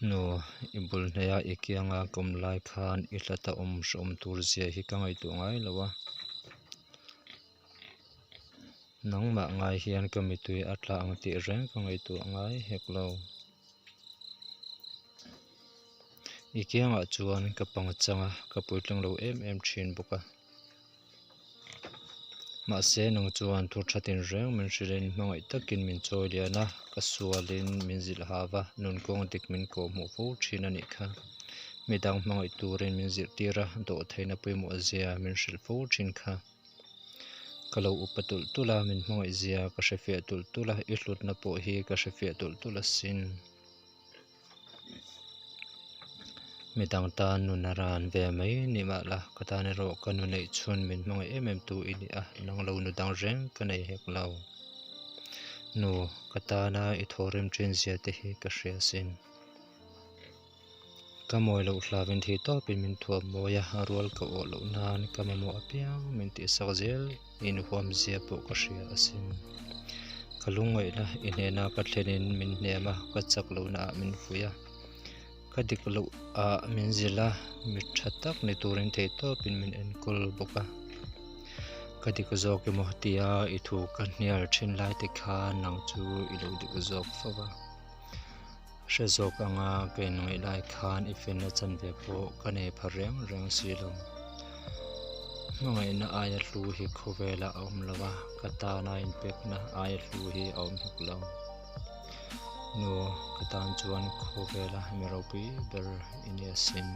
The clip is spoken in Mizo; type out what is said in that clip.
Nu, i bul hnaia i kianga ka awm lai khan i hlata awm hrehawm tur zia hi ka ngaihtuah ngai lo a. Nangmah ngai hian ka mittui a tla ang tih reng ka ngaihtuah ngai hek lo. I kiangah chuan ka pangchang a, ka puitling lo em em thin bawk a. Mahse nang chuan thu tha tinreng min hrilhin hmangaih takin min chawi lian a, ka sualin min zilh hau a, nun kawng dik min kawh hmuh fo thin a nih kha. Midang hmangaih turin min zirhtir a, dawhtheihna pawimawh zia min hrilh fo thin kha. Ka lo upa tulh tulh a, min hmangaih zia ka hre fiah tulh tulh a, i hlutna pawh hi ka hre fiah tulh tulh asin. Midang tan nun a ran ve mai ni mah la, ka tan erawh ka nu neih chhun min hmangaih em em tu i ni a, nang lo nu dang reng ka nei hek lo. Nu, ka tana i thawhrim thin zia te hi ka hria asin. Ka mawi loh hlavin thih tawpin min thuam mawi a, rual ka awh loh nan ka mamawh apiang min tihsak zel inhuam zia pawh ka hria asin. Ka lungngaihna i hnena ka thlenin min hnem a, ka chak lohna ah min fuih a, ka dik loh ah min zilh a, mi tha tak ni turin thei tawpin min enkawl bawk a. Ka dik zawk emaw tia i thu ka hnial thin lai te khan nang chu i lo dik zawk fo va. Hre zawk anga ka inngaih lai khan i fenna chanve pawh ka nei pha reng reng si lo. Hmangaihna aia hlu hi khawvelah a awm lo a, ka tana inpekna aia hlu hi a awm hek lo. Nu, ka tan chuan khawvela mi ropui ber i ni asin.